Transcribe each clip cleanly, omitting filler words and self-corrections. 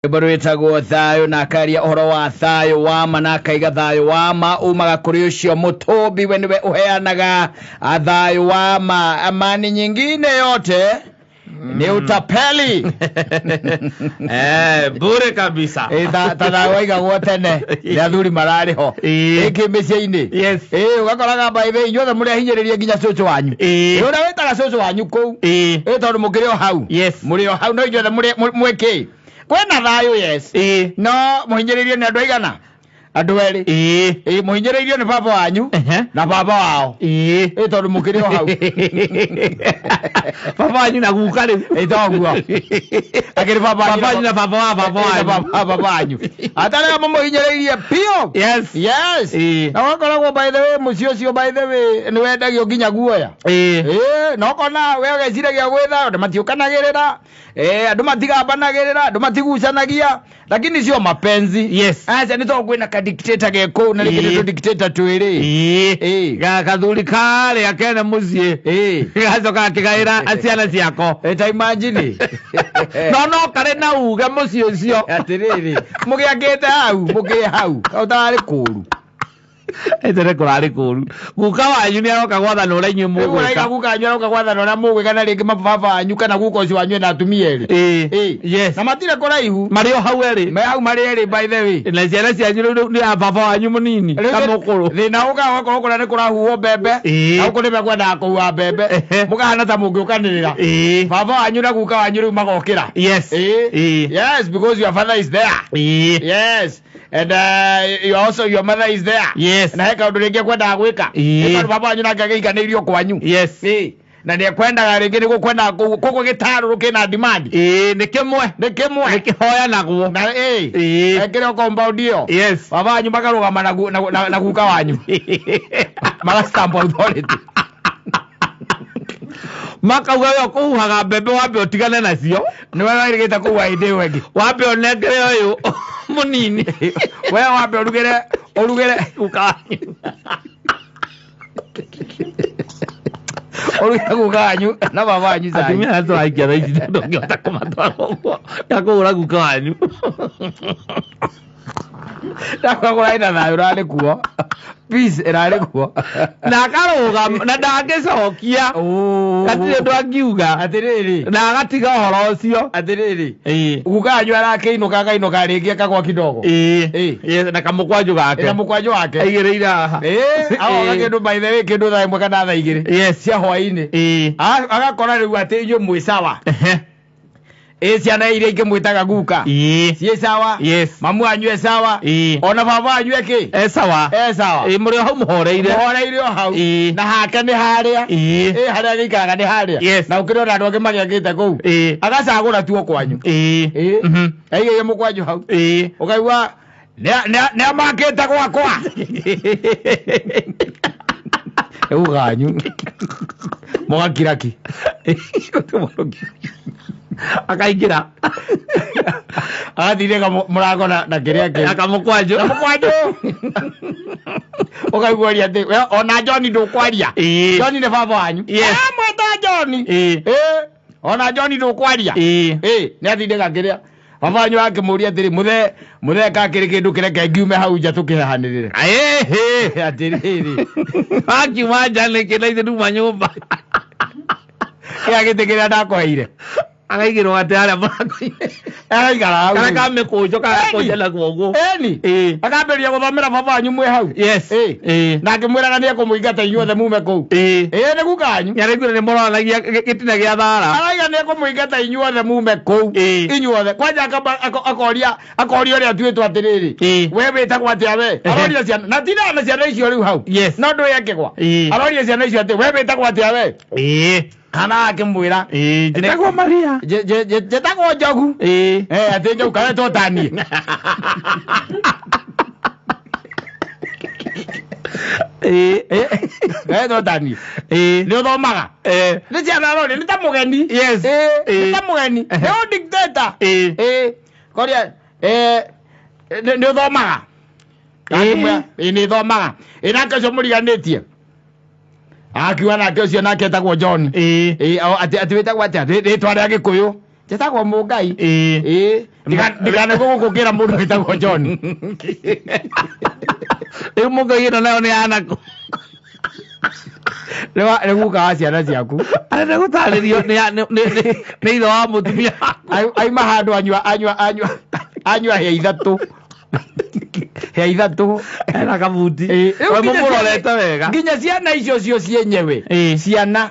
Rwĩmbo rwĩtagwo thayũ na akaria ũhoro wa thayũ wa ma na akaiga thayũ wa ma umaga kũrĩ ũcio mũtũmbi we nĩwe ũheanaga thayũ wa ma. Amani nyingine yote ni utapeli. Eh, bure kabisa. Ta thayũ waigagwo tene nĩ athuri mararĩ ho ĩkĩ mĩciĩ-inĩ. Ũgakoraga by the way inyuothe mũrĩ ahinyĩrĩrie nginya cũcũ wanyu. Ũrĩa wĩtaga cũcũ wanyu kũu. Tondũ mũkĩrĩ o hau. Mũrĩ o hau no inyuothe mũrĩ mwĩkĩ. Kwĩna thayũ, yes. No mũhinyĩrĩirio nĩ andũ aigana? Andũ erĩ. Mũhinyĩrĩirio nĩ baba wanyu na baba wao. Tondũ mũkĩrĩ o hau. Baba wanyu na guka rĩu. Toguo. Akĩrĩ baba wanyu. Baba wanyu na baba wa baba wanyu. Baba wanyu. Atarĩa mũmũhinyĩrĩirie biũ. Yes. Yes. Na ũgakoragwo by the way mũciĩ ũcio by the way nĩ wendagio nginya guoya. Na ũkona we ũgeciragia gwĩ thayũ andũ matiũkanagĩrĩra. Andũ matigambanagĩrĩra, andũ matigucanagia, lakini sio mapenzi. Yes. Aca nĩ tondũ kwĩna ka dictator ge kũu na rĩngĩ nĩ tũ dictator twĩrĩ. Gathuri karĩa kene mũciĩ. Gacoka gakĩgaĩra ciana ciako. Ta imagine. No no karĩ na uge mũciĩ ũcio. Atĩrĩrĩ, mũgĩakĩte hau, mũkĩ hau, ũtararĩ kũũru. Ĩtene kũrarĩ kũũru. Guka wanyu nĩ aroka gwathana ũrĩa inyuĩ Rĩu ũraiga mũgwĩka. guka wanyu aroka gwathana ũrĩa mũgwĩka na rĩngĩ mababa wanyu kana guka ũcio wanyu ena atumia erĩ. Na matirĩ kũraihu. Marĩ o hau erĩ. Me hau marĩ erĩ by the way. Na ciana cianyu rĩu nĩ a baba wanyu mũnini Rĩu ta mũkũrũ. Thĩna ũkaga ũgakorwo kũrĩa nĩ kũrahuhwo mbembe. Na gũkũ nĩ mekwendaga kũhuha mbembe. Mũkahana ta mũngĩũkanĩrĩra. Baba wanyu na guka wanyu rĩu magokĩra. Yes. Yes, because your father is there. Yes. And you also your mother is there. Yes. Na he kaũndũ rĩngĩ ekwendaga gwĩka. Nĩ tondũ baba wanyu nake agĩikanĩirio kwanyu. Yes. Na nĩ ekwendaga rĩngĩ nĩ gũkwendaga kũguo gĩtarũrũ kĩna demand. Nĩ kĩmwe. Nĩ kĩmwe. Nĩ kĩhoyanagwo. Na ekĩrĩ o compound ĩyo. Yes. Baba wanyu makarũgama na guka wanyu. Maga stamp authority. Makauga we ũkũhuhaga mbembe wambe ũtigane nacio. Nĩ we werĩgĩte kũhuha hĩndĩ ĩyo ĩngĩ. Wambe ũnengere ũyũ mũnini. We wambe ũrugĩre guka wanyu. Ũrugĩre guka wanyu na baba wanyu cai. Atumia arĩa tũraikia thaa ici ndũngĩhota kũmatwara ũguo. Ndakũhũra guka wanyu. Ndakũhũra ĩna thayũ ũrarĩ kuo. Peace ĩrarĩ kuo. Na akarũgama na ndangĩcokia. Gatirĩ ũndũ angiuga. Atĩrĩrĩ. Na agatiga ũhoro ũcio. Atĩrĩrĩ. Guka wanyu arakĩinũka akainũka rĩngĩ akagwa kidogo. Na kamũkwanjũ gake. Na mũkwanjũ wake. Aigĩrĩire haha. Agoka kĩndũ by the way kĩndũ thaa ĩmwe kana thaa igĩrĩ. Yes. Cia hwaĩ-inĩ. Agakora rĩu atĩ inyuĩ mwĩ sawa. Ciana iria ingĩ mwĩtaga guka. Ciĩ sawa. Yes. Mamu wanyu e sawa. Ona baba wanyu e kĩ? E sawa. E sawa. Mũrĩ o hau mũhoreire. Mũhoreire o hau. Na hake nĩ harĩa. Harĩa agĩikaraga nĩ harĩa. Yes. Na ũkĩrĩ ona andũ angĩ magĩakĩte kũu. Agacagũra tu o kwanyu. Aigĩire mũkwanjũ hau. Ũkaigua nĩ amakĩte gwakwa. Guka wanyu. Mũgakiraki. Akaingĩra. Agathirĩka mũrango na kĩrĩa kĩu. Na kamũkwanjũ. Na mũkwanjũ. Ũkaigua ũria atĩ, we, ona John ndũkwaria. John nĩ baba wanyu. Yes. Mwĩta John. Ona John ndũkwaria. Nĩ athirĩka kĩrĩa. Baba wanyu akĩmũria atĩrĩ, mũthee kakĩrĩ kĩndũ kĩreke ngiume hau nja tũkĩhehanĩrĩre. Atĩrĩrĩ. Akiuma nja nĩkĩ na ithuĩ tuma nyũmba. Kĩrĩa gĩtĩ kĩrĩa ndakũheire. Akaigĩrwo atĩ harĩa mũrango-inĩ. Agaikara hau. Karĩa ka mĩkũnjo gakũnjanagwo ũguo. Akambĩrĩria gũthomera baba wanyu mwĩ hau. Yes. Na akĩmwĩraga nĩ ekũmũingata inyuothe mume kũu. Nĩ guka wanyu. Nĩaraiguire nĩ mũroranagia gĩtina gĩa thara. Arauga nĩ ekũmũingata inyuothe mume kũu. Inyuothe. Kwanja akoria ũrĩa atuĩtwo atĩrĩrĩ. We wĩtagwo atĩa we? Aroria ciana. Na ti na ciana icio rĩu hau. Yes. No ndũĩ akĩgwa. Aroria ciana icio atĩ we wĩtagwo atĩa we? Kana akĩmwĩra. Njĩtagwo Maria. Njĩtagwo Njogu. Atĩ Njogu kana wetwo ta niĩ. Wetwo ta niĩ. Nĩ ũthomaga? Nĩ ciana aroria, nĩ ta mũgeni. Yes. Nĩ ta mũgeni. Nĩ ũ dictator. Koria, nĩ ũthomaga? Akĩmwĩra, nĩ thomaga. Nake ũcio mũriganĩtie. Akiuga nake ũcio nake etagwo John. Atĩ wĩtagwo atĩa? Rĩtwa rĩa Gĩkũyũ. Njĩtagwo Mũngai. Ĩĩ. Ndikane gũgũkĩra mũndũ wĩtagwo John. Rĩu Mũngai ĩno nayo nĩ yanakũ? Nĩ guka wa ciana ciaku. Arenda gũtarĩrio nĩ ithe wa mũtumia waku. Aima handũ anyua hĩa ithatũ. Hĩa ithatũ. Ena kabuti. Mũmũrorete wega. Nginya ciana icio cio cienyewe. Ciana.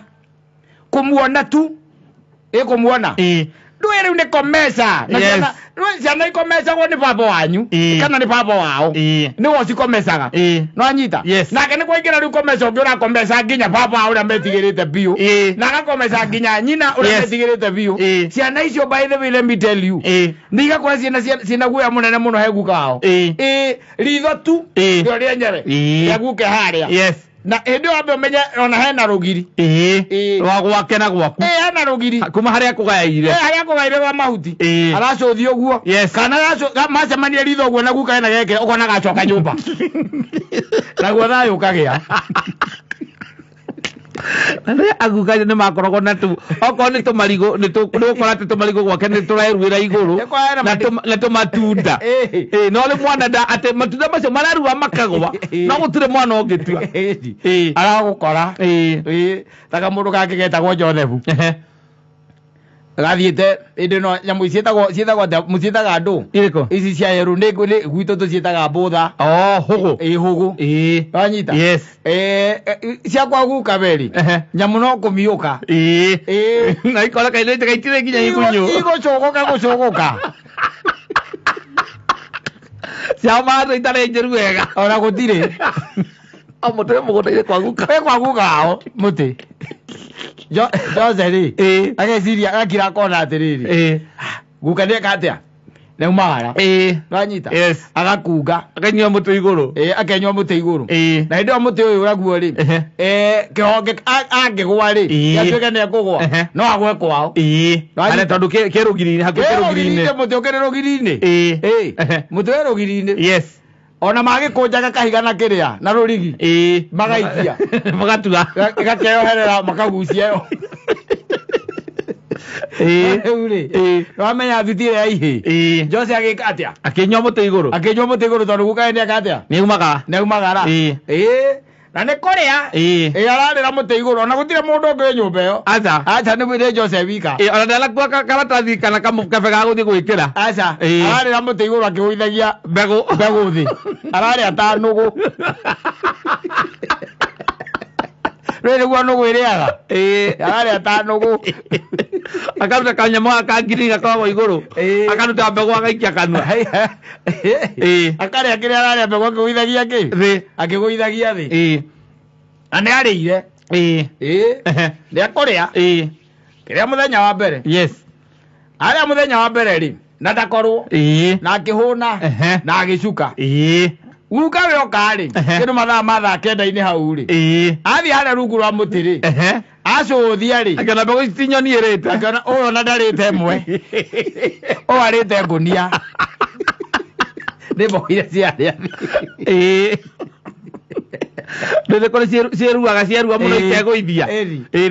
Kũmuona tu. Ĩkũmuona. Ndũĩ rĩu nĩ komeca. Na ciana ikomecagwo nĩ baba wanyu. Kana nĩ baba wao. Nĩwe ũcikomecaga. No anyita. Nake nĩ kwaingĩra rĩu komeca ũngĩ ũrakomeca nginya baba wao ũrĩa metigĩrĩte biũ. Na agakomeca nginya nyina ũrĩa metigĩrĩte biũ. Ciana icio by the way let me tell you. Nĩ igakorwo ciĩna guoya mũnene mũno he guka wao. Ritho tu. Rĩo rĩenyewe. Rĩa guke harĩa. Na hĩndĩ ĩyo wambe ũmenye ona hena rũgiri. Rwa gwake na gwaku. Hena rũgiri. Kuma harĩa kũgaĩire. Harĩa kũgaĩire rwa mahuti. Aracũthia ũguo. Kana macemania ritho ũguo na guka hena geke ũkona gacoka nyũmba. Naguo thayũ ũkagĩa. Na rĩrĩa aguka nĩ makoragwo na tu okorwo nĩ tũmarigũ nĩ ũgũkora atĩ tũmarigũ gwake nĩ tũreruĩra igũrũ na tũmatunda. No rĩ mwana atĩ matunda macio marerua makagwa no gũtirĩ mwana ũngĩtua. Aragũkora. Ta kamũndũ kangĩ getagwo Joseph. Gathiĩte ĩndĩ no nyamũ ciĩtagwo atĩa mũciĩtaga ndũ? Irĩkũ? Ici cia yerũ nĩ gwitũ tũciĩtaga mbũtha. Hũgũ. Hũgũ. Wanyita? Yes. Ciakwa guka weri. Nyamũ no kũmiũka. Na ikora kairĩte gaitirĩ nginya igunyũ. Igũcũgũka gũcũgũka. Ciao matũ itarĩ njĩru wega. Ona gũtirĩ. O mũtĩ wĩ mũgũnda-inĩ kwa guka. Wĩ kwa guka wao mũtĩ. Jose rĩ, ageciria agakira akona atĩrĩrĩ. Guka nĩeka atĩa? Nĩaumagara. Nĩwanyita? Agakunga. Akanyua mũtĩ igũrũ. Akenyua mũtĩ igũrũ. Na hĩndĩ ĩyo mũtĩ ũyũ ũraguo rĩ, kĩhonge angĩgwa rĩ, gĩatuĩke nĩekũgwa, no agwe kwao. Harĩa tondũ kĩ rũgiri-inĩ, hakuhĩ kĩ rũgiri-inĩ. Mũtĩ ũkĩrĩ rũgiri-inĩ. Mũtĩ wĩ rũgiri-inĩ. Ona magĩkũnjaga kahiga na kĩrĩa na rũrigi. Magaikia. Magatua. Gakeoherera makagucia ĩyo. Rĩu rĩ, nĩwamenya thuti ĩrĩa ya ihĩĩ. Jose agĩka atĩa? Akĩnyua mũtĩ igũrũ. Akĩnyua mũtĩ igũrũ tondũ guka nĩeka atĩa? Nĩaumagara. Nĩaumagara. Na nĩ kũrĩa. Ararĩra mũtĩ igũrũ ona gũtirĩ mũndũ ũngĩ wĩ nyũmba ĩyo. Aca. Aca nĩ Jose wika. Ona ndanakua karatathi kana kamũkebe ga gũthiĩ gwĩkĩra. Aca. Ararĩra mũtĩ igũrũ akĩgũithagia mbegũ thĩ. Ararĩa ta nũgũ. Rĩu nĩguo nũgũ ĩrĩaga. Ararĩa ta nũgũ. Akaruta kanyamũ gaka ka ngiri gakoragwo igũrũ. Akaruta mbegũ agaikia kanua. Akarĩa kĩrĩa ararĩa mbegũ akĩgũithagia kĩ? Thĩ. Akĩgũithagia thĩ. Na nĩ arĩire. Nĩ akũrĩa. Kĩrĩa mũthenya wa mbere. Arĩa mũthenya wa mbere rĩ, na ndakorwo. Na akĩhũna. Na agĩcuka. Guka we oka rĩ, kĩndũ mathaa ma thaa kenda-inĩ hau rĩ. Athiĩ harĩa rungu rwa mũtĩ rĩ. Acũthia rĩ. Akĩona mbegũ ici ti nyoni ĩrĩte. Akĩona ũyũ ona ndarĩte ĩmwe. Ũyũ arĩte ngũnia. Nĩ mbegũ iria ciarĩa thĩ. Nĩ kũrĩ ciĩruaga cierua mũno ikegũithia.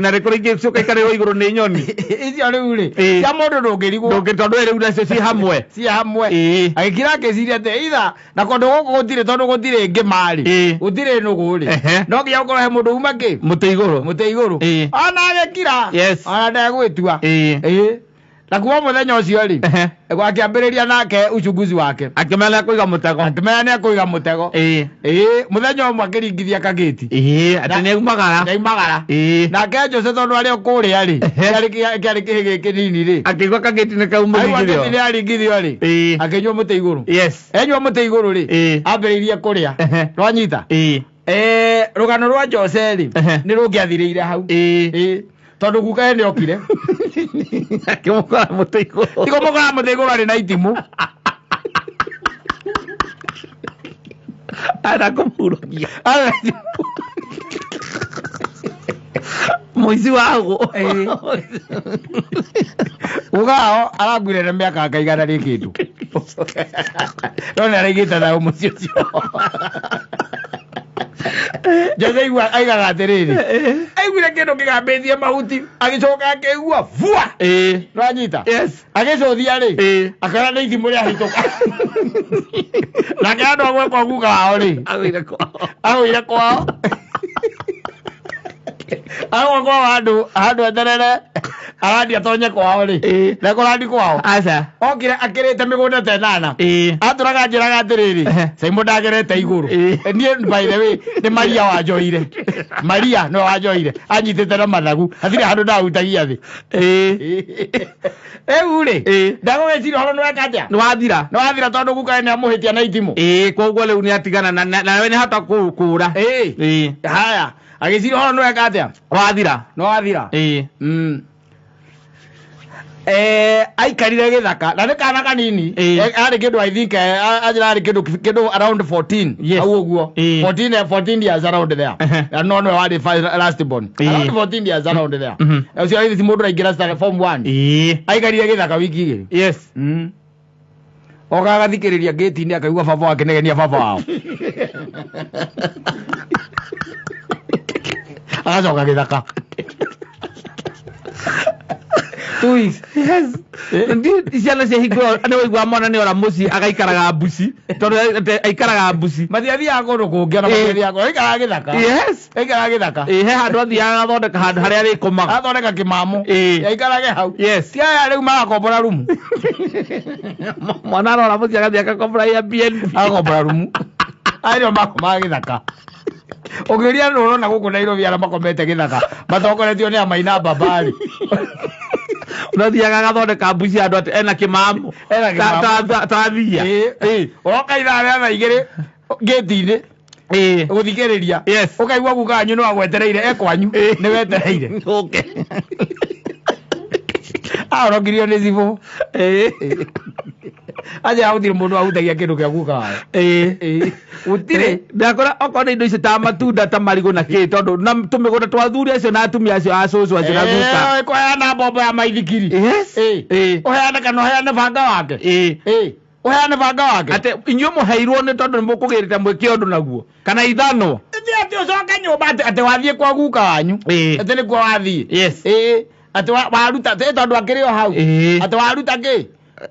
Na nĩ kũrĩ ingĩ ciũka ikarĩrwo igũrũ nĩ nyoni. Icio rĩu rĩ, cia mũndũ ndũngĩrigwo. Tondũ rĩu nacio ciĩ hamwe. Ciĩ hamwe. Agĩkira akĩciria atĩ either na kũndũ gũkũ gũtirĩ tondũ gũtirĩ ngĩma rĩ, gũtirĩ nũgũ rĩ, no nginya gũkorwo he mũndũ uma kĩ? Mũtĩ igũrũ. Mũtĩ igũrũ. Ona agĩkira. Ona ndegwĩtua. Na kuma mũthenya ũcio rĩ, akĩambĩrĩria nake uchunguzi wake. Akĩmenya nĩekũiga mũtego. Akĩmenya nĩekũiga mũtego. Mũthenya ũmwe akĩringithia kagĩti. Atĩ nĩaumagara. Nĩaumagara. Nake Jose tondũ arĩ o kũrĩa rĩ, kĩarĩ kĩhĩ kĩnini rĩ. Akĩigua kagĩti nĩ kaumũringithio. Aigua kagĩti nĩaringithio rĩ, akĩnyua mũtĩ igũrũ. Enyua mũtĩ igũrũ rĩ, ambĩrĩirie kũrĩa. Nĩwanyita? Rũgano rwa Jose rĩ, nĩ rũngĩathirĩire hau. Tondũ guka ye nĩokire. Akĩmũkora mũtĩ igũrũ. Ti kũmũkora mũtĩ igũrũ arĩ na itimũ. Arenda kũmũhurũkia. Mũici wa hũgũ. Guka wao arakuire na mĩaka anga igana rĩ kĩndũ. No nĩ araigĩte thayũ mũciĩ ũcio. Jose aigua aigaga atĩrĩrĩ aiguire kĩndũ kĩgambĩtie mahuti agĩcoka akĩigua bua nĩwanyita Yes. agĩcũthia rĩ akora nĩ itimũ rĩahĩtũka nake andũ agwe kwa guka wao rĩ Agũire kwao. agũire kwao agwa kwao handũ handũ eterere arandi atonye kwao rĩ ndekũrandi kwao Aca. okire akĩrĩte mĩgũnda ta ĩnana Ĩĩ. atũraga njĩraga atĩrĩrĩ Ehe. Simon ndagerete igũrũ Ĩĩ. niĩ by the way nĩ Maria wanjoire Maria nĩwe wanjoire anyitĩte na mathagu hatirĩ handũ ndahutagia thĩ rĩu rĩ Ĩĩ. ndagũgĩciria ũhoro nĩweka atĩa Nĩ wathira. nĩ wathira tondũ guka nĩ amũhĩtia na itimũ Ĩĩ, koguo rĩu nĩ atigana na nawe nĩ hota kũra. Ĩĩ. Ĩĩ. Haya agĩciria ũhoro nĩweka atĩa Wathira. nĩ wathira Ĩĩ. Aikarire gĩthaka na nĩ kana kanini Ĩĩ. Arĩ kĩndũ I think anjĩra arĩ kĩndũ around 14 Yes. hau ũguo Ĩĩ. 14 years around there Ehe. na no nĩwe warĩ last born Ĩĩ. around 14 years around there Mhm. ũcio githĩ ti mũndũ araingĩra standard form 1 Ĩĩ. aikarire gĩthaka wiki igĩrĩ Yes. oka agathikĩrĩria ngĩti-inĩ akaigua baba wake negenia baba wao agacoka gĩthaka 2 weeks. Yes. Ndi ciana cia hingo nĩ waigua mwana nĩ ora mũciĩ agaikaraga mbuci tondũ aikaraga mbuci. Matiathiaga kũndũ kũngĩ ona Ĩĩ. matiathiaga kũndũ aikaraga gĩthaka Yes. aikaraga gĩthaka Ĩĩ, he handũ athiaga agathondeka handũ harĩa arĩkomaga. athondeka kĩmamo Ĩĩ. aikarage hau Yes. ti aya rĩu marakombora rumu Mwana arora mũciĩ agathiĩ akakombora Airbnb. agakombora rumu aya nĩo makomaga gĩthaka ũngĩũria nũ ũrona gũkũ Nairobi arĩa makomete gĩthaka matongoretio nĩ amaina mbambarĩ No thiaga agathondeka mbuci handũ atĩ ena kĩmamo. Ena kĩmamo. Ta thia. Ĩĩ. Ũroka ithaa rĩa thaa igĩrĩ ngĩti-inĩ Ĩĩ. gũthikĩrĩria Yes. ũkaigua guka wanyu nĩ wagwetereire e kwanyu nĩ wetereire Okay. ahorokirio nĩ cibũ Ĩĩ. anjĩra gũtirĩ mũndũ ahutagia kĩndũ kĩa guka wao Ĩĩ. Gũtirĩ ndakora okorwo nĩ indo icio ta matunda ta marigũ na kĩ tondũ na tũmĩgũnda twa athuri acio na atumia acio a cũcũ acio na guka. Kũheana mbombo ya maithikiri Yes. Ĩĩ. Ĩĩ. Ũheane kana ũheane banga wake Ĩĩ. Ĩĩ. Ũheane banga wake Atĩ inyuĩ mũheirwo nĩ tondũ nĩ mũkũgĩrĩte mwĩke ũndũ naguo kana ithanwa. Ti atĩ ũcoke nyũmba atĩ wathiĩ kwa guka wanyu Ĩĩ. atĩ nĩkuo wathiĩ Yes. Ĩĩ. Atĩ waruta ĩ tondũ akĩrĩ o hau Ĩĩ. atĩ waruta kĩ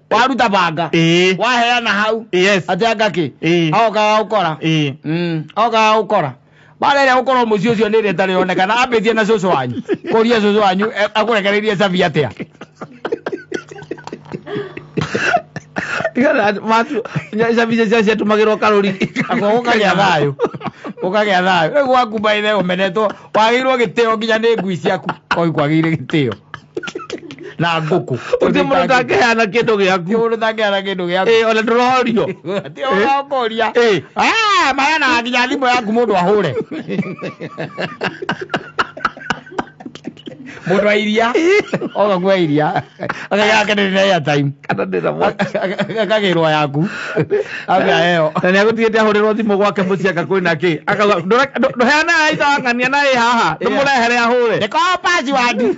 waruta banga Ĩĩ. waheana hau Yes. atĩ anga kĩ Ĩĩ. agokaga gũkora Ĩĩ. Agokaga gũkora bara ĩrĩa gũkorwo mũciĩ ũcio nĩ ĩrĩa ĩtarĩ yonekana ambĩtie na cũcũ wanyu kũria cũcũ wanyu akũrekereirie cabi atĩa Cabi icio ciatũmagĩrwo karũri. Ako gũkagĩa thayũ gũkagĩa thayũ rĩu gwaku baithe ũmenetwo wagĩirwo gĩtĩo nginya nĩ ngui ciaku oi kwagĩire gĩtĩo na ngũkũ Gũtirĩ mũndũ ũtangĩheana kĩndũ gĩaku. mũndũ ũtangĩheana kĩndũ gĩaku Ĩĩ, ona ndũrorio. Ti ũrakũria Ĩĩ. Maheanaga nginya thimũ yaku mũndũ ahũre mũndũ wa iria oka kuoya iria akagĩa nĩ na airtime Kana ndĩna mwaki. akagĩrwo yaku akaheo Na nĩ agũtigĩte ahũrĩrwo thimũ gwake mũciĩ anga kwĩna kĩ. Akauga ndũheanaga itha wa ng'ania na ĩ haha ndũmũrehere ahũre. nĩko password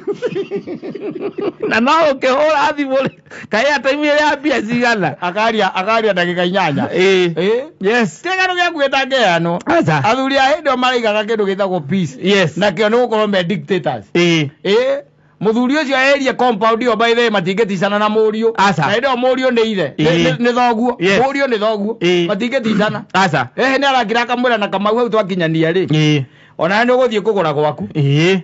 Na no ũkĩhũra thimũ rĩ kaĩ airtime ĩrĩ ya mbia cigana. akaria ndagĩka inyanya Ĩĩ. Ĩĩ. Yes. Ti kĩndũ gĩaku gĩtangĩheanwo Aca. athuri a hĩndĩ ĩyo maraigaga kĩndũ gĩtagwo peace Yes. nakĩo nĩ gũkorwo me dictators Ĩĩ. Ĩĩ. Mũthuri ũcio erie compound ĩyo by the way matingĩticana na mũriũ Aca. na hĩndĩ ĩyo mũriũ nĩ ithe Ĩĩ. nĩ thoguo Yes. mũriũ nĩ thoguo Ĩĩ. matingĩticana Aca. ehe nĩ arakira akamwĩra na kamau hau twakinyania rĩ Ĩĩ. onawe nĩ ũgũthiĩ kũgũra gwaku Ĩĩ.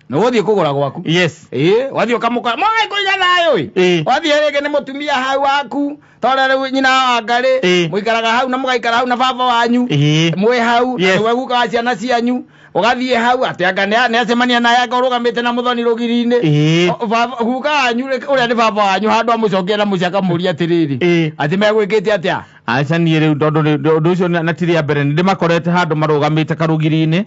Nĩ ũgũthiĩ kũgũra gwaku Yes. Ĩĩ, wathiĩ ũkamũkora moe kũiga thayũ ĩ Ĩĩ. wathiĩ rĩngĩ nĩ mũtumia hau waku tondũ rĩu nyina wa ngarĩ Ĩĩ. mũikaraga hau na mũgaikara hau na baba wanyu Ĩĩ. mwĩ hau na Yes. nĩwe guka wa ciana cianyu ũgathiĩ hau atĩ anga nĩ acemania naye anga ũrũgamĩte na mũthoni rũgiri-inĩ Ĩĩ. Guka wanyu ũrĩa nĩ baba wanyu handũ amũcokie na mũciĩ akamũria atĩrĩrĩ Ĩĩ. atĩ megwĩkĩte atĩa Aca niĩ rĩu tondũ ũndũ ũcio na ti rĩa mbere nĩ ndĩmakorete handũ marũgamĩte karũgiri-inĩ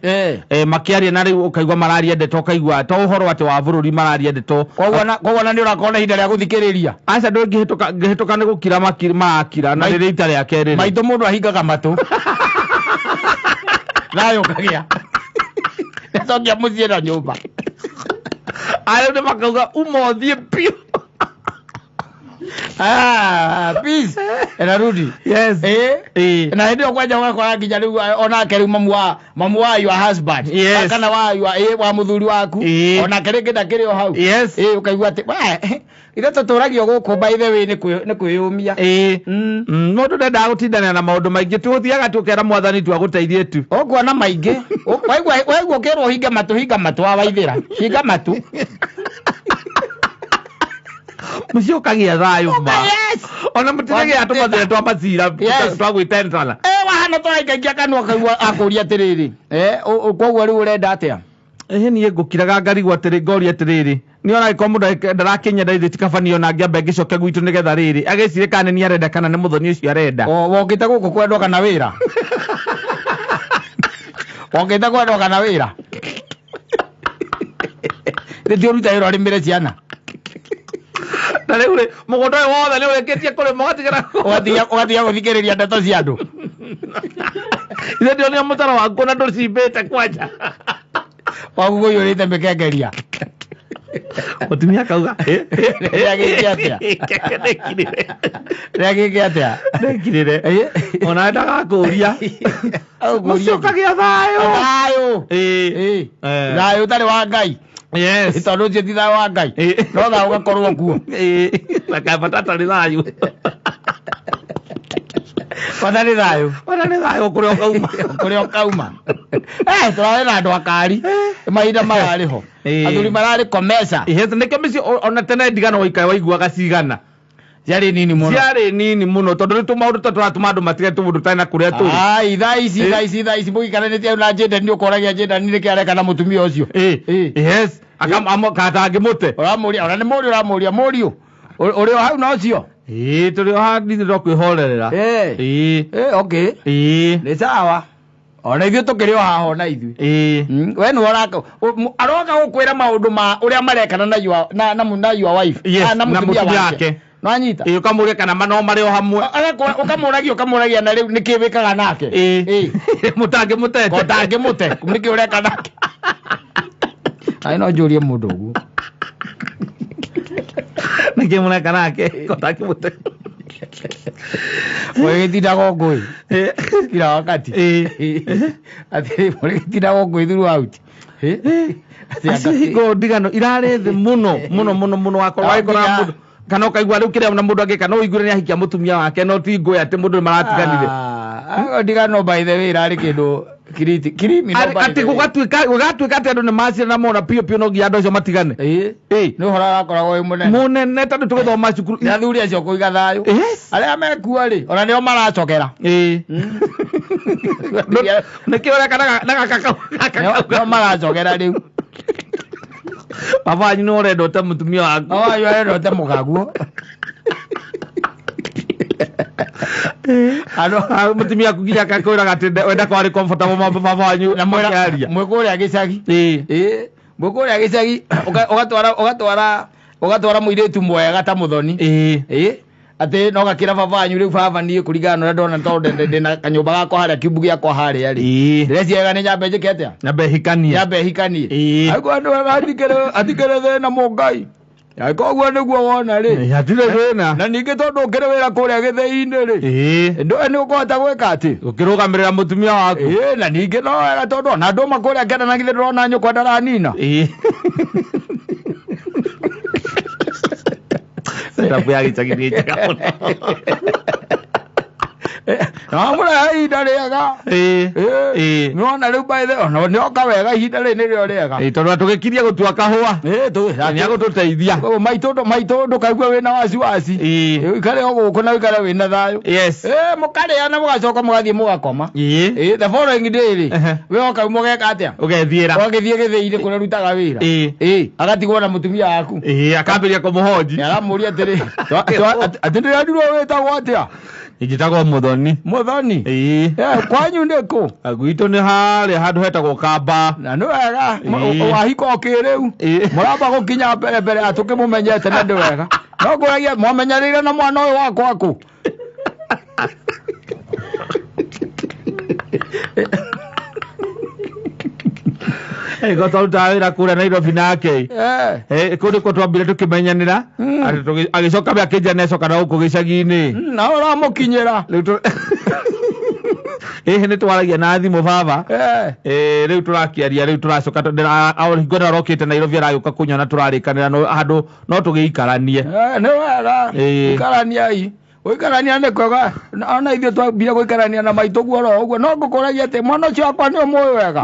makĩaria na rĩu ũkaigua mararia ndeto ũkaigua to ũhoro atĩ wa bũrũri mararia ndeto koguo na nĩ ũrakorwo na ihinda rĩa gũthikĩrĩria aca ndũngĩhĩtũka ngĩhĩtũka nĩ gũkira marakira na rĩrĩ ita rĩa kerĩ rĩ. Maitũ mũndũ ahingaga matũ thayũ ũkagĩa acokia mũciĩ na nyũmba Arĩu nĩ makauga uma ũthiĩ biũ. Ah, peace. Inarudi. Yes. Na hĩndĩ ĩyo kwanja ũgakora nginya rĩu onake rĩu mamu wa your husband. Yes. Kana wa your wa mũthuri waku. Onake rĩngĩ ndakĩrĩ o hau. Yes. Ũkaigua atĩ ithe tũtũragio gũkũ by the way nĩ kwĩyũmia. Mũndũ ndendaga gũtindanĩra na maũndũ maingĩ, tũthiaga tũkera mwathani tu agũteithie tu. Ũkuona maingĩ. Waigua ũkĩrwo hinga matũ, hinga matũ wawaithĩra. Hinga matũ. Mũciĩ ũkagĩa thayũ ma. Yes. Ona mũtiragĩa tũmathĩna twa macira twa gwĩtensana. Wahana tũraingaingia kanua kaigua akũria atĩrĩrĩ. Koguo rĩu ũrenda atĩa? Niĩ ngũkiraga ngarigwo atĩrĩ, ngoria atĩrĩrĩ, nĩ ona angĩkorwo mũndũ ndarakinya ndaithi ti kaba niĩ ona ngĩambe ngĩcoke gwitũ nĩgetha rĩrĩ agĩcirie kana nĩ niĩ arenda kana nĩ mũthoni ũcio arenda. Wokĩte gũkũ kwendwo kana wĩra? Wokĩte kwendwo kana wĩra? Nĩ ti ũruta wĩra ũrĩmĩre ciana? Na rĩu rĩ, mũgũnda ũyũ wothe nĩ ũrĩkĩtie kũrĩma ũgatigĩra ũgatiga gũthikĩrĩria ndeto cia andũ. Ithe ndionire mũtaro waku na ndũcimbĩte kwanja. Waku kũiyũrĩte mĩkengeria. Mũtumia akauga, Rĩagĩke atĩa? Ndekirire. Rĩagĩke atĩa? Ndekirire. Ona ndagakũria. Mũciĩ ũkagĩa thayũ. Thayũ. Thayũ ũtarĩ wa Ngai. Yes. Tondũ ũcio ti thayũ wa Ngai. No thayũ ũgakorwo kuo. Na kabata atarĩ thayũ. Bata nĩ thayũ. Bata nĩ thayũ kũrĩa ũkauma. Kũrĩa ũkauma. Tũrarĩ na andũ akari. Mahinda mararĩ ho. Athuri mararĩ komesa. Nĩkĩo mĩciĩ ona tene ndigano waikara waiguaga cigana. Ciarĩ nini mũno. Ciarĩ nini mũno tondũ nĩ tũmaũndũ ta tũratũma andũ matige tũmũndũ tũtarĩ na kũrĩa tũrĩ. Ai, thaa ici, thaa ici, thaa ici mũgĩikaranĩtie na Jayden nĩ ũkoragia Jayden nĩkĩ areka na mũtumia ũcio. Yes. Akatangĩmũte. Ũramũria, ona nĩ mũriũ ũramũria, mũriũ. Ũrĩ o hau na ũcio? Tũrĩ o haha nithuĩ no kwĩhorerera. Okay. Nĩ sawa. Ona ithuĩ tũkĩrĩ o haha ona ithuĩ. We nĩwe ũraka aroka gũkwĩra maũndũ ma ũrĩa marekana na your na your wife. Na mũtumia wake. No anyita. Ũkamũria kana no marĩ o hamwe. Ũkamũragia na rĩu nĩkĩ wĩkaga nake. Mũtangĩmũtete. Mũtangĩmũte. Nĩkĩ ũreka nake? Ai no njũrie mũndũ ũguo. Nĩkĩ mũreka nake? Mũtangĩmũte. Mũrĩgĩtindaga ngũĩ. Kila wakati. Atĩrĩ mũrĩgĩtindaga ngũĩ throughout. Acio hingo ndigano irarĩ thĩ mũno mũno mũno mũno wakorwo wagĩkora mũndũ kana ũkaigua rĩu kĩrĩa na mũndũ angĩka no ũigue nĩ ahikia mũtumia wake no ti ngũĩ atĩ mũndũ nĩ maratiganire. Ndigano by the way irarĩ kĩndũ criminal by atĩ gũgatuĩka atĩ andũ nĩ macirana mona piũ piũ no nginya andũ acio matigane. Nĩ ũhoro ũrakoragwo wĩ mũnene. Mũnene tondũ tũgĩthoma cukuru. Nĩ athuri acio kũiga thayũ. Arĩa mekuo rĩ ona nĩo maracokera. Nĩkĩo ũreka na gaka kau. Nĩo maracokera rĩu. Baba wanyu nĩ ũrenda ũte mũtumia waku. Baba wanyu arenda ũte mũkaguo. Mũtumia waku nginya akakwĩraga atĩ wenda kwarĩ comfortable baba wanyu na makĩaria. Mwĩ kũrĩa gĩcagi. Mwĩ kũrĩa gĩcagi ũgatwara mũirĩtu mwega ta mũthoni. Atĩ no gakĩra baba wanyu rĩu baba niĩ kũringana na ũrĩa ndona tondũ ndĩna kanyũmba gakwa harĩa kiumbu gĩakwa harĩa rĩ. Ndĩreciria nĩ nyambe njĩke atĩa? Nyambe hikanie. Nyambe hikanie. Aigua nĩ wega atikĩrĩ thĩna mũngai. Koguo nĩguo wona rĩ. Hatirĩ thĩna. Na ningĩ tondũ ũkĩrĩ wĩra kũrĩa gĩthĩi-inĩ rĩ. Ndũĩ nĩ ũkũhota gwĩka atĩ? Ũkĩrũgamĩrĩra mũtumia waku. Na ningĩ no wega tondũ ona ndũma kũrĩa kĩanda na githĩ ndũrona nyũkwa ndaranina. Setup ya gĩcagi nĩ njega mũno. Na mũrehe ihinda rĩega. Nĩwona rĩu by the ona nĩoka wega ihinda rĩrĩ nĩrĩo rĩega. Tondũ tũgĩkirie gũtua kahũa. Nĩ agũtũteithia. Maitũ ndũkaigua wĩna wasiwasi. Ũikare o gũkũ na ũikare wĩna thayũ. Yes. Mũkarĩa na mũgacoka mũgathiĩ mũgakoma. The following day rĩ, we woka mũgeka atĩa? Ũgethiĩra. Ũgagĩthiĩ gĩthĩi-inĩ kũrĩa ũrutaga wĩra. Agatigwo na mũtumia waku. Akambĩrĩria kũmũhonji. Aramũria atĩrĩ, atĩ ndĩrerirwo wĩtagwo atĩa? Njĩtagwo Mũthoni. Mũthoni? Kwanyu nĩ kũ? Gwitũ nĩ harĩa handũ hetagwo Kamba. Na nĩ wega, wahika o kĩrĩu. Mũramba gũkinya mbere mbere atũkĩmũmenyete na nĩ wega. No ngũragia mwamenyanĩire na mwana ũyũ wakwa kũ? Ĩgo twarutaga wĩra kũrĩa Nairobi nake. Kũu nĩkuo twambire tũkĩmenyanĩra. Agĩcoka we akĩnjĩra nĩacoka na gũkũ gĩcagi-inĩ. Na ũramũkinyĩra. Rĩu ĩhĩ nĩ twaragia na thimũ baba. Rĩu tũrakĩaria, rĩu tũracoka hingo ĩno arokĩte Nairobi aragĩũka kũnyona, tũrarĩkanĩra no handũ no tũgĩikaranie. Nĩ wega. Ikaraniai. Gũikarania nĩ kwega. Ona ithuĩ twambire gũikarania na maitũ guo oro ũguo. No ngũkũragia atĩ mwana ũcio wakwa nĩ ũmũĩ wega.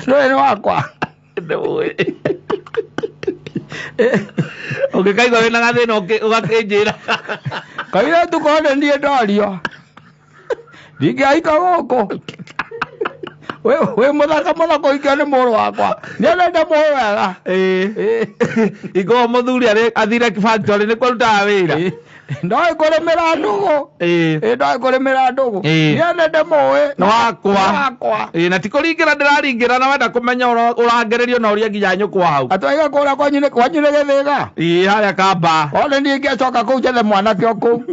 Ndũĩ nĩ wakwa. Ndũĩ. Ũngĩkaigua wĩna gathĩna ũgakĩnjĩra. Kairĩtu kone niĩ ndorio. Ndingĩahika gũkũ. Wĩ mũthaka mũno kũhikio nĩ mũrũ wakwa. Nĩendete mũĩ wega. Ingo mũthuri athire factory nĩkuo arutaga wĩra. Ndoĩ kũrĩmĩra ndũgũ. Ndoĩ kũrĩmĩra ndũgũ. Nĩendete mũĩ. Nĩ wakwa. Nĩ wakwa. Na ti kũringĩra ndĩraringĩra na wenda kũmenya ũrangererio na ũrie nginya nyũkwa hau. Atwaiga kũrĩa kwanyu nĩ gĩthĩga. Harĩa Kamba. One niĩ ingĩacoka kũu njethe mwanake o kũu.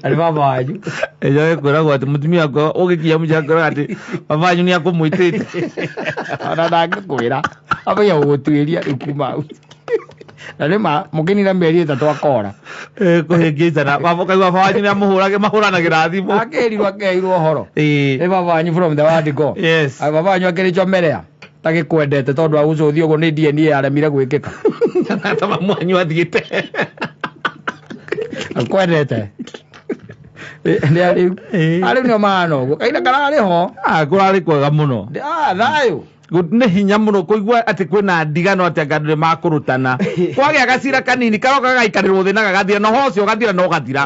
Arĩ baba wanyu. Ĩjo ĩkwĩragwo atĩ mũtumia wakwa ũgĩkinya mũciĩ akwĩraga atĩ baba wanyu nĩ akũmwĩtĩte. Ona ndangĩkwĩra. Ambagia gũgũtuĩria rĩu kuma hau. Na nĩ ma mũkĩnina mĩeri 3 akora. Kũhĩngĩcana. Baba ũkaigua baba wanyu nĩ amũhũrage mahũranagĩra thimũ. Akĩrirwo akeirwo ũhoro. Nĩ baba wanyu from the word go. Yes. Baba wanyu akĩrĩcomerea. Tagĩkwendete tondũ wa gũcũthio ũguo nĩ DNA yaremire gwĩkĩka. Ta mamu wanyu athiĩte. Akwendete. Nĩ arĩu. Arĩu nĩo mahana ũguo. Kahinda kararĩ ho. Kũrarĩ kwega mũno. Thayũ. Nĩ hinya mũno kũigua atĩ kwĩna ndigano atĩ anga andũ nĩmakũrutana. Kwagĩa gacira kanini karoka gagaikarĩrwo thĩ na gagathira, na ũhoro ũcio ũgathira na ũgathira.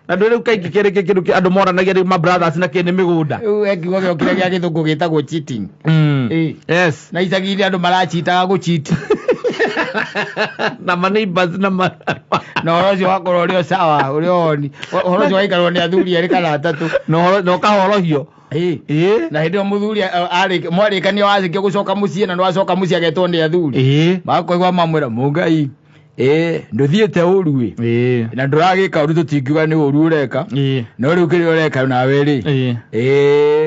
Na ndũĩ rĩu kaingĩ kĩrĩ kĩndũ andũ moranagia rĩu ma brothers na kĩ nĩ mĩgũnda. Rĩu he kiugo gĩokire gĩa gĩthũngũ gĩtagwo cheating. Yes. Na icagi-inĩ andũ marachitaga gũcheat. Na ma neighbors na ma Na ũhoro ũcio wakorwo ũrĩ o sawa, ũrĩ o oni. Ũhoro ũcio waikarwo nĩ athuri erĩ kana atatũ. Na ũkahorohio. Na hĩndĩ ĩyo mũthuri mwarĩkania warĩkia gũcoka mũciĩ na nĩwacoka mũciĩ agetwo nĩ athuri. Makwaigua mamwĩra Mũngai, ndũthiĩte ũru ĩ. Na ndũragĩka ũru tũtingiuga nĩ ũru ũreka. No rĩu kĩrĩa ũreka nawe rĩ.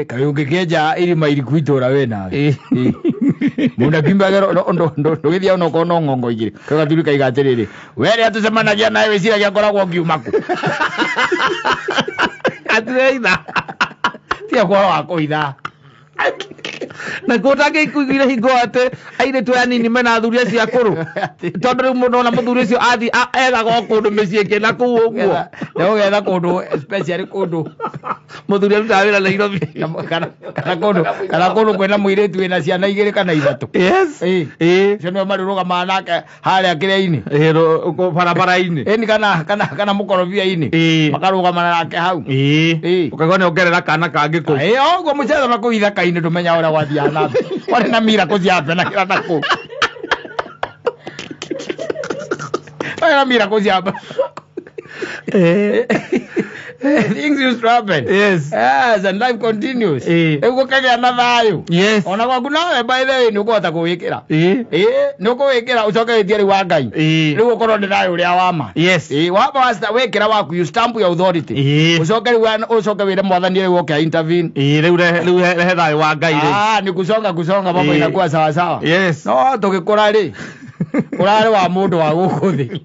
Kaĩ ũngĩkĩenja irima iriku itũra we nawe. Mũndũ akiumagĩra ndũgĩthiaga onokorwo no ng'ongo igĩrĩ. Kau gathuri kaiga atĩrĩrĩ, we rĩrĩa tũcemanagia nawe wĩciragia ngoragwo ngiuma kũ? Atĩrĩitha. Tiga ũhoro wa kũitha. Na kũ ũtangĩikuire hingo atĩ airĩtu aya anini mena athuri acio akũrũ. Tondũ rĩu mũndũ ona mũthuri ũcio athiĩ ethaga o kũndũ mĩciĩ ĩngĩ na kũu ũguo. Nĩ ũgetha kũndũ especially kũndũ mũthuri arutaga wĩra Nairobi. Kana kũndũ kwĩna mũirĩtu wĩna ciana 2 kana 3. Yes. Ũcio nĩwe marĩrũgamaga nake harĩa kĩrĩa-inĩ. Barabara-inĩ. Ĩni kana mũkorobia-inĩ. Makarũgamana nake hau. Ũkaigua nĩ ongerera kana kangĩ kũu. Ũguo mũcetho na kũu ithaka-inĩ ndũmenya ũrĩa gwathiaga na mbere. Kwarĩ na miracle ciabenagĩra na kũu. Kwarĩ na miracle ciabenagĩra. Things used to happen. Yes. Yes, and life continues. Rĩu gũkagĩa na thayũ. Yes. Ona gwaku nawe by the way nĩ ũkũhota kũwĩkĩra. Nĩ ũkũwĩkĩra ũcoke wĩtie rĩu wa Ngai. Rĩu ũkorwo nĩ thayũ ũrĩa wa ma. Yes. Wamba wĩkĩra waku, you stamp your authority. Ũcoke rĩu ũcoke wĩre mwathani rĩu oke intervene. Rĩu rehe thayũ wa Ngai rĩu. Nĩ kusonga kusonga mambo inakuwa sawa sawa. Yes. No tũgĩkũra rĩ. Ũrarĩ wa mũndũ wa gũkũ thĩ.